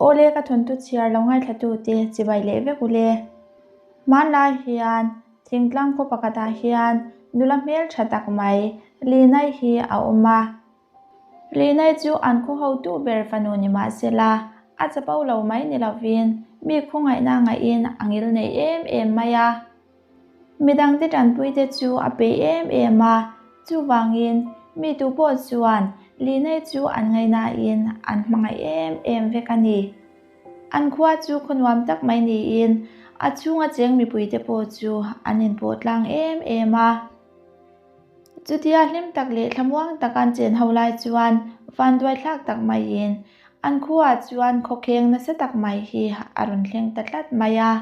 Awle ka thawnthu chhiar lo ngaithlatute chibai leh vek ule. Hmanlai hian thingtlang khaw pakhatah hian nula hmeltha tak mai Linai hi a awm a. Linai chu an khaw hotu ber fanu ni mah sela a chapo lo mai ni lovin mi khawngaihna ngaihin a ngil nei em em mai a. Midangte tanpuite chu a peih em em a, chuvangin mi tu pawh chuan Linai chu an ngaihnain an hmangaih em em vek a ni. An khua chu khaw nuam tak mai niin a chhunga cheng mipuite pawh chu an inpawh tlang em em a. Chutia hlim tak leh thlamuang taka an chen ho lai chuan vanduaithlak tak maiin an khuaah chuan khawkheng nasa tak mai hi a rawn thleng ta tlat mai a.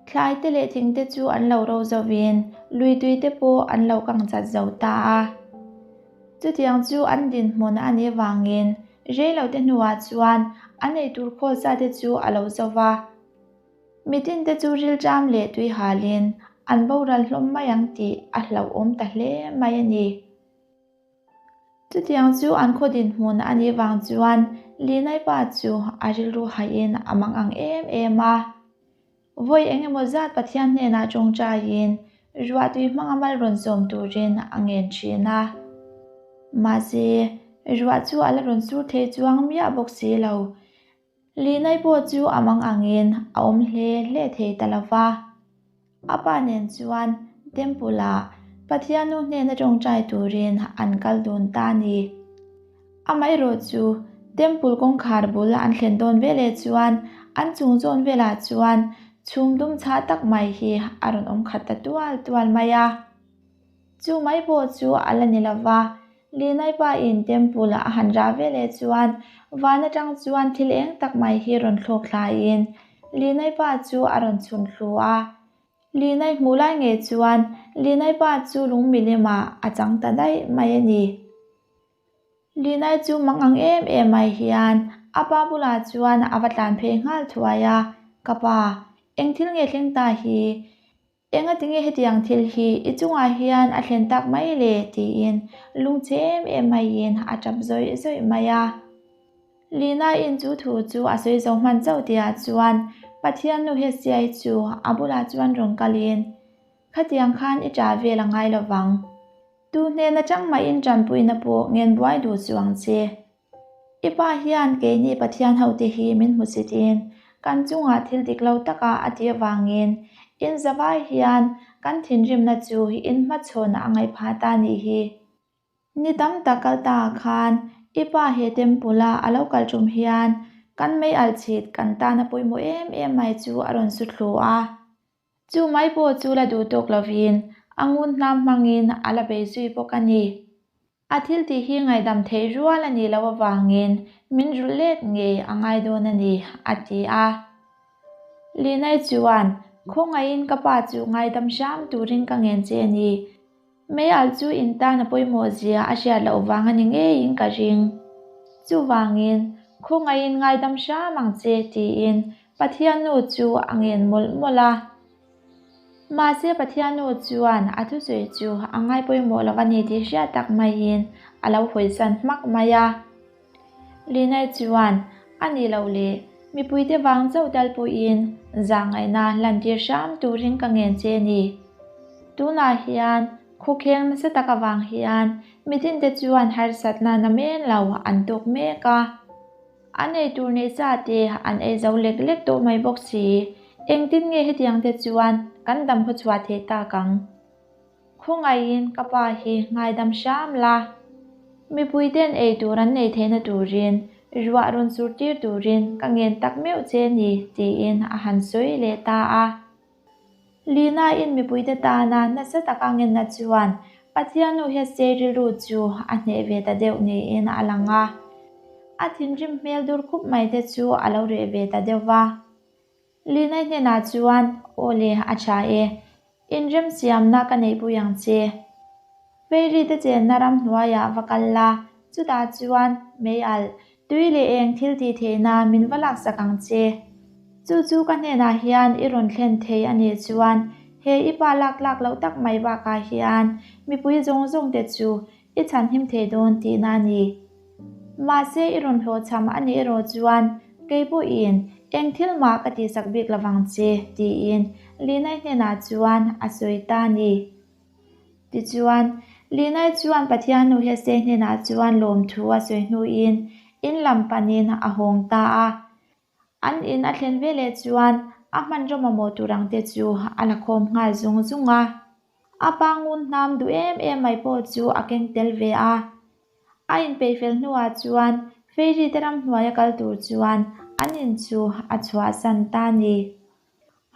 Thlai te leh thing te chu an lo ro zovin lui tui te pawh an lo kang chat zo ta a. Chutiang chu an dinhmun a nih vangin rei lo te hnuah chuan an eitur khawl sa te chu a lo zo va. Mitin te chu rilṭam leh tui halin an boral hlawm mai ang tih a hlauhawm ta hle mai a ni. Chutiang chu an khaw dinhmun a nih vang chuan Linai pa chu a rilru haihin a mang ang em em a. Vawi eng emaw zat Pathian hnenah tawngtaiin ruahtui hmanga mal rawn sawm turin a ngen thin a. Mahse, ruah chu a la rawn sur thei chuang miah bawk si lo. Linai pawh chu a mang angin a awm hle hle thei ta lo va. A pa nen chuan Temple ah Pathian nu hnena tawngtai turin an kal dun ta a ni. Amaherawh chu Temple kawngkhar bul an thlen dawn veleh chuan an chung zawn velah chuan chhum dum chhah tak mai hi a rawn awm khat ta tual tual mai a. Chu mai pawh chu a la ni lo va, Linai pa in Temple a han rah veleh chuan van atang chuan thil eng tak mai hi rawn thlawk thlaiin Linai pa chu a rawn chhun thlu a. Linai hmuh lai ngei chuan Linai pa chu lung milimah a chang ta daih mai a ni. Linai chu mang ang em em mai hian a pa bulah chuan a va tlan phei nghal thuai a, Ka pa, eng thil nge thleng ta hi? Enga tinge hetiang thil hi i chungah hian a thlen tak mai le? tiin lungchhe em em maiin a tap zawih zawih mai a. Lina in chu thu chu a sawi zo hman chauh tihah chuan Pathian nu Hesiai chu a bulah chuan rawn kalin, Khatiang khan i ṭah vel a ngai lovang. Tu hnen atang mahin ṭanpuina pawh ngen buai duh chuang che. I pa hian keini Pathian hote hi min hmu chitin kan chungah thil dik lo taka a tih avangin in zavai hian kan thinrimna chu in hmachhawn a ngaih phah ta nih hi. Ni tam tak kal ta ah khan i pa he temple a a lo kal tum hian kan mei alh chhit kan tana pawimawh em em mai chu a rawn su thlu a. Chu mai pawh chu la duh tawk lovin a ngun hnam hmangin a la bei zui bawk a ni. A thil tih hi ngaihdam theih rual a nih loh avangin min rulh let ngei a ngai dawn a ni, a ti a. Linai chuan, Khawngaihin ka pa chu ngaidam hram turin ka ngen che a ni. Meialh chu in tan a pawimawh zia a hriat loh vang a ni ngeiin ka ring. Chuvangin, khawngaihin ngaidam hram ang che, tiin Pathian nu chu a ngen mawlh mawlh a. Mahse Pathian nu chuan a thusawi chu a ngai pawimawh lo a ni tih hriat tak maiin a lo hawisan hmak mai a. Linai chuan a nih loh leh mipuite vang chauh tal pawhin zahngaihna lantir hram turin ka ngen che a ni. Tunah hian khawkheng nasa tak avang hian mitinte chuan harsatna namen lo an tawk mek a. An ei tur nei sa te an ei zo lek lek tawh mai bawk si. Engtin nge hetiang te chuan kan dam haw chhuah theih tak ang? Khawngaihin ka pa hi ngaidam hram la. Mipui ten ei tur an nei theihna turin ruah rawn sur tir turin ka ngen tak meuh che ni tiin a han sawi leh ta a. Lina-in mipuite tana nasa taka ngenna chuan Pathian nu Hesei rilru chu a hneh ve ta deuh niin a lang a. A thinrim hmel dur khup mai te chu a lo reh ve ta deuh va. Lina-i hnenah chuan, Aw le, a tha e. Inremsiamna ka neihpui ang che. Fairy te chenna ramhnuaiah va kal la, chutah chuan mei alh, tui leh eng thil tih theihna min va laksak ang che. Chu chu ka hnenah hian i rawn thlen thei a nih chuan he i pa lak tlak loh tak mai bakah hian mipui zawng zawng te chu i chhanhim thei dawn tihna a ni. Mahse i rawn hlawhchham a nih erawh chuan. Kei pawhin eng thil mah ka tihsak bik lovang che, tiin Linai hnenah chuan a sawi ta a ni. Tichuan, Linai chuan Pathian nu Hesei hnenah chuan lawmthu a sawi hnuin in lam panin a hawng ta a. An in a thlen veleh chuan a hmanraw mamawh tur ang te chu a la khawm nghal zung zung a. A pa ngun hnam duh em em mai pawh chu a keng tel ve a. A inpeih fel hnuah chuan Fairy te ramhnuaia kal tur chuan an in chu a chhuahsan ta a ni.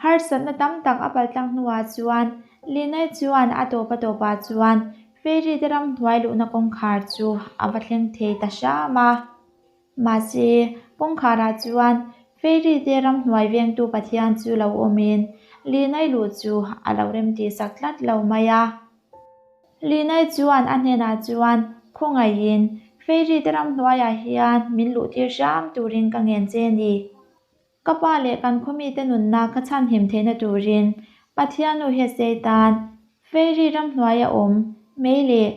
Harsatna tam tak a paltlang hnuah chuan Linai chuan a tawp a tawpah chuan Fairy te ramhnuai luhna kawngkhar chu a va thleng thei ta hram a. Mahse, kawngkharah chuan Fairy te ramhnuai vengtu Pathian chu lo awmin Linai luh chu a lo remtih sak tlat lo mai a. Linai chuan a hnenah chuan, Khawngaihin, Fairy te ramhnuaiah hian min luhtir hram turin ka ngen che ni. Ka pa leh kan khawmite nunna ka chhanhim theihna turin Pathiannu Hesei tan Fairy ramhnuaia awm mei leh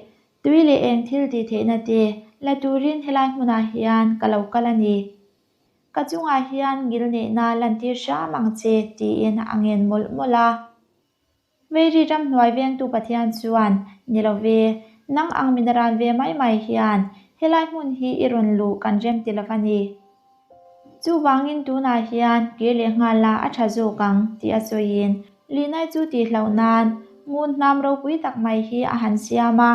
tui leh eng thil tih theihna te la turin helai hmunah hian ka lo kal a ni. Ka chungah hian ngilneihna lantir hram ang che tiin a ngen mawlh mawlh a. Mary ramhnuai vengtu Pathian chuan, Ni lo ve, nang ang min ran ve mai mai hian helai hmun hi i rawn luh kan rem ti lo va ni. Chuvangin tunah hian kir leh nghal la a tha zawk ang, tih a sawiin Linai chu tihloh nan ngun hnam ropui tak mai hi a han siam a.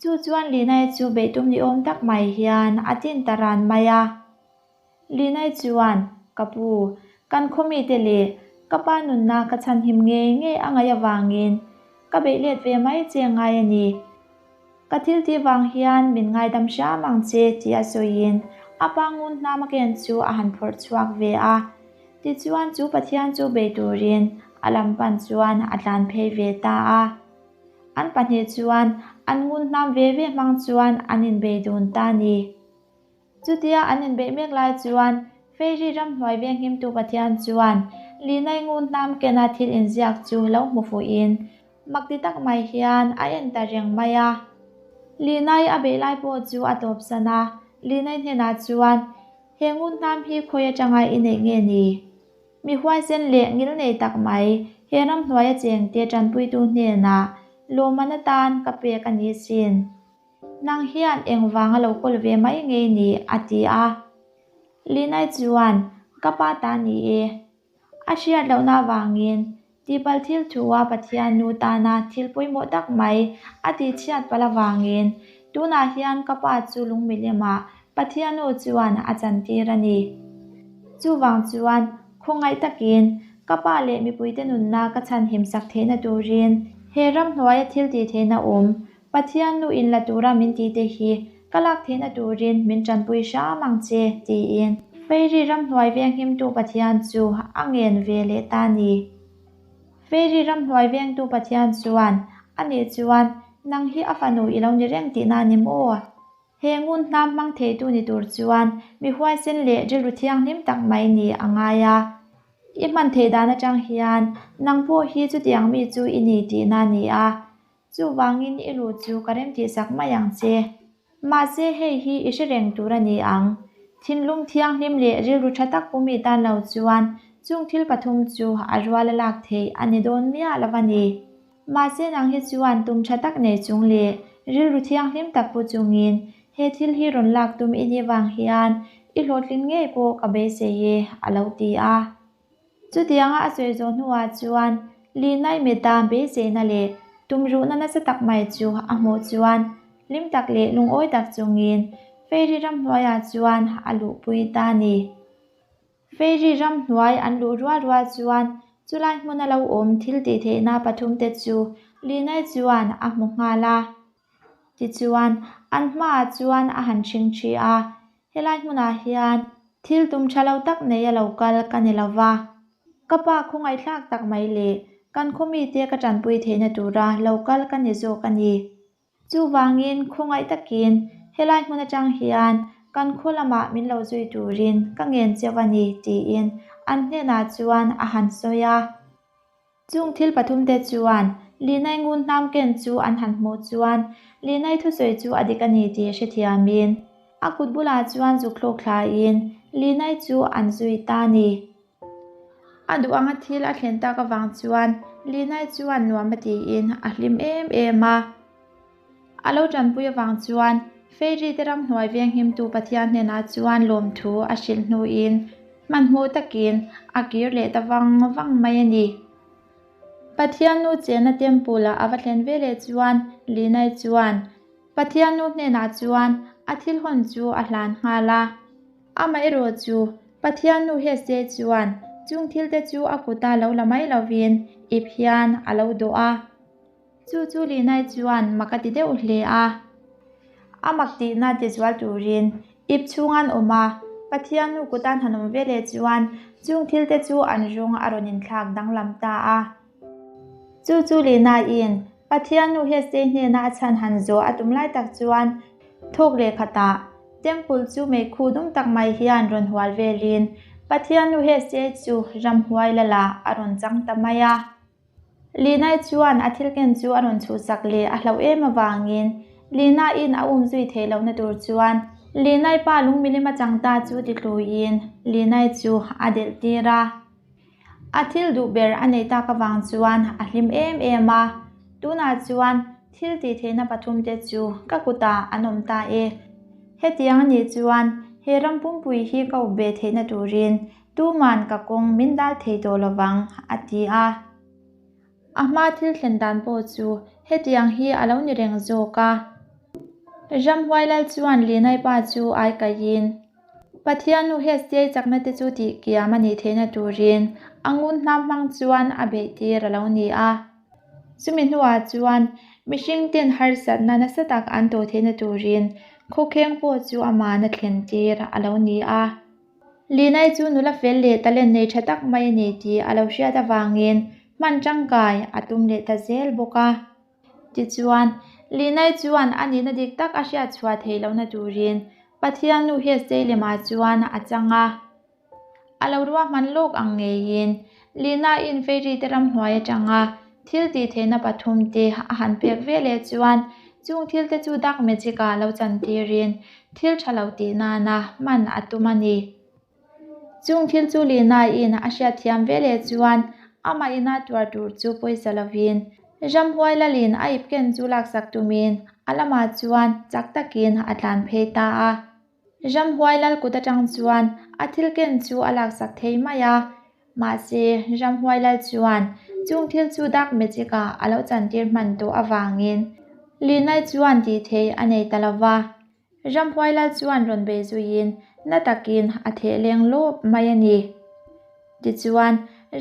Chu chuan Linai chu beihtum ni awm tak mai hian a tin ta ran mai a. Linai chuan, Ka pu, kan khawmite leh ka pa nunna ka chhanhim ngei ngei a ngaih avangin ka beih let ve mai che ngai a ni. Ka thil tih vang hian min ngaidam hram ang che tih a sawiin a pa ngun hnam a ken chu a han phawrh chhuak ve a. Tichuan chu Pathian chu bei turin a lam pan chuan a tlan phei ve ta a. An pahnih chuan an ngun hnam ve ve hmang chuan an inbei dun ta a ni. Chutia an inbeih mek lai chuan Fairy ramhnuai venghimtu Pathian chuan Linai ngun hnam kena thil inziak chu lo hmu fuhin mak ti tak mai hian a en ta reng mai a. Linai a beih lai pawh chu a tawpsan a, Linai hnenah chuan, He ngun hnam hi khawi atanga i neih nge ni? Mi huaisen leh ngilnei tak mai he ramhnuaia chengte tanpuitu hnenah lawmman atan ka pek a ni sin. Nang hian engvang a lo kawl ve mai ngei ni? a ti a. Linai chuan, Ka pa ta ni e. A hriat lohna avangin tihpalh thil thua Pathian nu tana thil pawimawh tak mai a tihchhiat palh avangin tunah hian ka pa chu lungmilemah Pathian nu chuan a chantir a ni. Chuvang chuan khawngaih takin ka pa leh mipuite nunna ka chhanhim sak theihna turin he ramhnuaia thil tihtheihna awm Pathian nu in la tura min tih te hi ka lak theihna turin min tanpui hram ang che, tiin Fairy ramhnuai venghimtu Pathian chu a ngen ve leh ta ni. Fairy ramhnuai vengtu Pathian chuan, Anih chuan, nang hi a fanu i lo ni reng tihna a ni maw? He ngun hnam hmang theitu ni tur chuan mi huaisen leh rilru thianghlim tak mai ni a ngai a. I hman theih dan atang hian nang pawh hi chutiang mi chu i ni tihna a ni a. Chuvangin i lu chu ka remtihsak mai ang che. Mahse hei hi i hre reng tur a ni ang. Thinlung thianghlim leh rilru tha tak pumi tan lo chuan chung thil pathum chu a rual a lak theih a ni dawn miah lo a ni. Mahse nang hi chuan tum tha tak nei chung leh rilru thianghlim tak pu chungin he thil hi rawn lak tum i nih vang hian i hlawhtlin ngei pawh ka beisei e, a lo ti a. Chutianga a sawi zawh hnuah chuan Linai mita beiseina leh tumruhna nasa tak mai chu a hmuh chuan hlim tak leh lungawi tak chungin Fairy ramhnuaiah chuan a luhpui ta a ni. Fairy ramhnuai an luh rual rual chuan chulai hmuna lo awm thil tihtheihna pathumte chu Linai chuan a hmu nghal a. Tichuan, an hmaah chuan a han ṭhing ṭhi a, Helai hmunah hian thil tum ṭha lo tak nei a lo kal ka ni lo va, ka pa khawngaihthlak tak mai leh kan khaw mite ka ṭanpui theihna tura lo kal ka ni zawk a ni. Chuvangin khawngaih takin helai hmun aṭang hian kan khaw lamah min lo zui turin ka ngen cheu a ni, tiin an hnenah chuan a han sawi a. Chung thil pathumte chuan Linai ngun hnam ken chu an han hmuh chuan Linai thusawi chu a dik a ni tih hrethiamin. A kut bulah chuan zuk thlawk thlaiin Linai chu an zui ta a ni. A duh anga thil a thlen tak avang chuan Linai chuan nuam a tiin a hlim em em a. A lo tanpui avang chuan Fairy te ramhnuai venghimtu Pathian hnenah chuan lawmthu a hrilh hnuin hmanhmawh takin a kir leh ta vang vang mai a ni. Pathian nu chenna temple ah a va thlen veleh chuan Linai chuan Pathian nu hnenah chuan a thil hawn chu a hlan nghal a. Amaherawh chu Pathian nu Hesde chuan chung thil te chu a kuta lo la mai lovin ip hian a lo dawh a. Chu chu Linai chuan mak a ti deuh hle a. A mak tihna ti zual turin ip chhung an awm a, Pathian nu kut an han awm ve leh chuan chung thil te chu an rawng a rawn inthlak danglam ta a. Chu chu Linaiin Pathian nu Hesdei hnena a chhan han zawh a tum lai tak chuan thawk leh khatah Temple chu meikhu dum tak mai hian rawn hual velin Pathian nu Hesdei chu ramhuai lala a rawn chang ta mai a. Lina chuan a thil ken chu a rawn chhuhsak leh a hlauh em avangin Lina-in a um zui theih lohna tur chuan Lina-i pa lungmilim a chang ta chu ti tluin Lina-i chu a delh tir a. A thil duh ber a neih tak avang chuan a hlim em em a, tunah chuan thil tih theihna pathumte chu ka kutah an awm ta e. Hetiang a nih chuan he ram pumpui hi ka up ve theihna turin Tuman ka kawng min dal thei tawh lovang, a ti a. A hma thil thlen dan pawh chu hetiang hi a lo ni reng zawk a. Ramhuai lal chuan Linai pa chu ai kaihin, Pathian nu Hestiai chakna te chu tih kiam a nih theihna turin a ngun hnam hmang chuan a beih tir a lo ni a. Chumi hnuah chuan mihring ten harsatna nasa tak an tawh theihna turin khawkheng pawh chu amahna thlen tir a lo ni a. Linai chu nula fel leh talent nei tha tak mai a ni tih a lo hriat avangin hman tangkai a tum leh ta zel bawk a. Tichuan, Linai chuan a nihna dik tak a hriat chhuah theih lohna turin Pathian nu Hesdei lemah chuan a chang a. A lo ruahman lawk ang ngeiin Lina-in Fairy te ramhnuai atanga thil tih theihna pathumte a han pek ve leh chuan chung thilte chu dark magic-ah lo chantirin thil tha lo tih nana hman a tum a ni. Chung thil chu Lina-in a hriatthiam ve leh chuan amah ina tuar tur chu pawisa lovin ramhuai lalin a ip ken chu laksak tumin a lamah chuan chak takin a tlan phei ta a. Ramhuai lal kut atang chuan a thil ken chu a laksak thei mai a, mahse Ramhuai lal chuan chung thil chu dark magic ah a lo chantir hman tawh avangin Linai chuan tih thei a nei ta lo va. Ramhuai lal chuan rawn bei zuiin na takin a theh leng lawp mai a ni. Tichuan,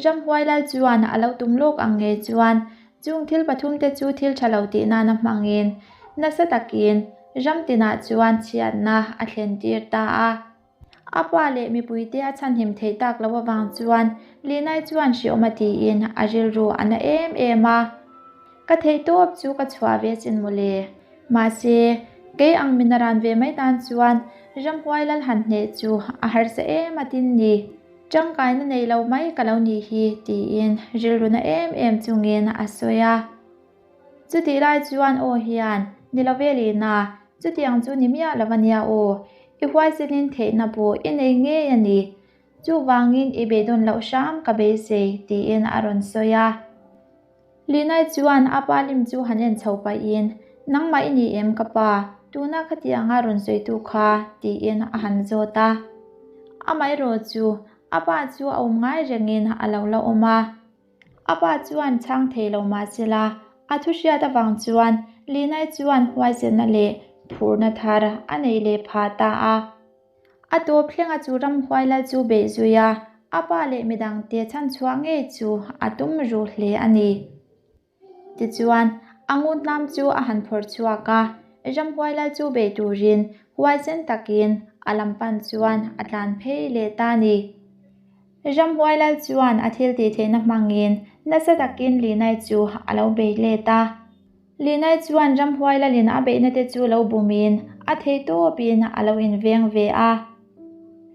Ramhuai lal chuan a lo tum lawk ang ngei chuan chung thil pathumte chu thil tha lo tih nana hmangin nasa takin ram tinah chuan chhiatna a thlen tir ta a. A pa leh mipuite a chhanhim theih tak loh avang chuan Linai chuan hriawm a tiin a rilru a na em em a. Ka theih tawp chu ka chhuah ve chin mawle. Mahse, kei ang min a ran ve mai tan chuan ramhuai lal han hneh chu a harsa em a tin ni. Tangkaina nei lo mai ka lo nih hi tiin rilru na em em chungin a sawi a. Chutih lai chuan aw hian, Ni lo ve Lina, chutiang chu ni miah lo a nia aw. I huaisenin theihna pawh i nei ngei a ni. Chuvangin i beidawn loh hram ka beisei tiin a rawn sawi a. Linai chuan a pa lim chu han en chho pahin, Nangmah i ni em ka pa, tuna khatianga rawn sawitu kha? tiin a han zawt a. Amaherawh chu a pa chu a awm ngai rengin a lo la awm a. A pa chuan chhang thei lo mah sela, a thu hriat avang chuan Linai chuan huaisenna leh phurna thar a nei leh phah ta a. A tawp thlenga chu ramhuai lal chu beih zui a, a pa leh midangte chhanchhuah ngei chu a tum ruh hle a ni. Tichuan, a ngut hnam chu a han phawrh chhuak a, ramhuai lal chu beih turin huaisen takin a lam pan chuan a tlan phei leh ta a ni. Ramhuai lal chuan a thil tih theihna hmangin nasa takin Linai chu a lo bei let a. Linai chuan ramhuai lalin a beihna te chu lo bumin a thei tawpin a lo inveng ve a.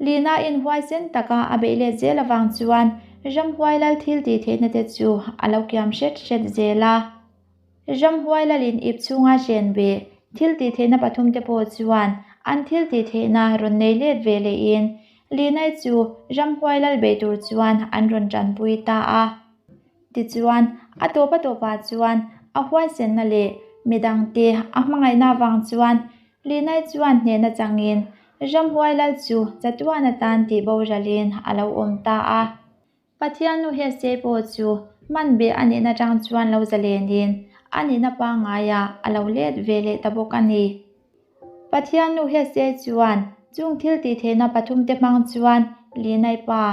Lina in huaisen taka a beih let zel avang chuan ramhuai lal thil tih theihna te chu a lo kiam hret hret zel a. Ramhuai lalin ip chhunga hren ve thil tih theihna pathum te pawh chuan an thil tih theihna rawn nei let ve lehin Linai chu ramhuai lal bei tur chuan an rawn tanpui ta a. Tichuan, a tawp a tawpah chuan a huaisenna leh midangte a hmangaihna avang chuan Linai chuan hnehna changin ramhuai lal chu chatuan atan tih boralin a lo awm ta a. Pathian nu Hesei pawh chu man beh a nihna tang chuan lo zalenin a nihna pangaiah a lo let ve leh ta bawk a ni. Pathian nu Hesei chuan chung thil tih theihna pathumte hmang chuan Linai pa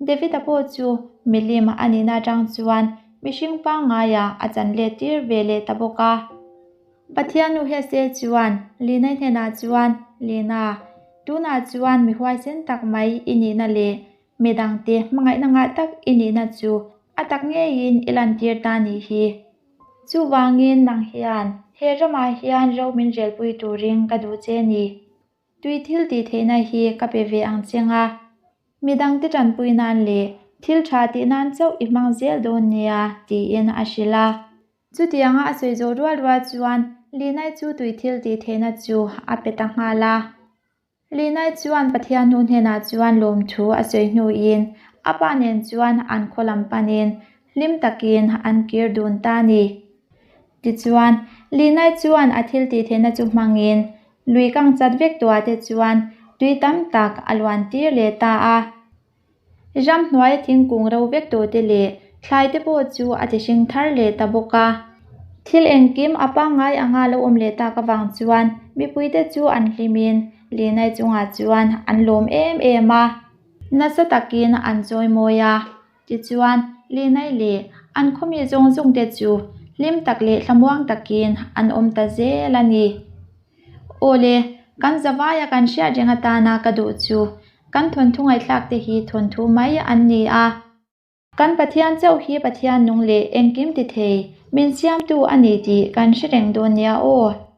David-a pawh chu milim a nihna tang chuan mihring pangaiah a chan let tir ve leh ta bawk a. Pathian nu Hesei chuan Linai hnenah chuan, Lina, tunah chuan mi huaisen tak mai i nihna leh Midangte hmangaihna ngah tak i nihna chu a tak ngeiin i lantir ta nih hi. Chuvangin nang hian he ramah hian ro min relpui turin ka duh che ni. Tui thil tih theihna hi ka pe ve ang che nga. Midangte tanpui nan leh thil tha tih nan chauh i hmang zel dawn nia tiin a hrilh a. Chutianga a sawi zawh rual rual chuan Linai chu tui thil tih theihna chu a pe ta nghal a. Linai chuan Pathian hnu hnenah chuan lawmthu a sawi hnuin a pa nen chuan an khaw lam panin hlim takin an kir dun ta a ni. Tichuan, Linai chuan a thil tih theihna chu hmangin lui kang chat vek tuah te chuan tui tam tak a luan tir leh ta a. Ramhnuaia thingkung ro vek tawhte leh thlaite pawh chu a ti hring thar leh ta bawk a. Thil engkim a pangngai anga lo awm leh tak avang chuan mipuite chu an hlimin Linai chungah chuan an lawm em em a. Nasa takin an chawi mawi a, tichuan Linai leh an khawmi zawng zawngte chu hlim tak leh thlamuang takin an awm ta zel a ni. Aw le, kan zavaia kan hriat reng atana ka duh chu kan thawnthu ngaihthlak te hi thawnthu mai an ni a. Kan Pathian chauh hi Pathian nung leh engkim ti thei, min siamtu a ni tih kan hre reng dawn nia aw.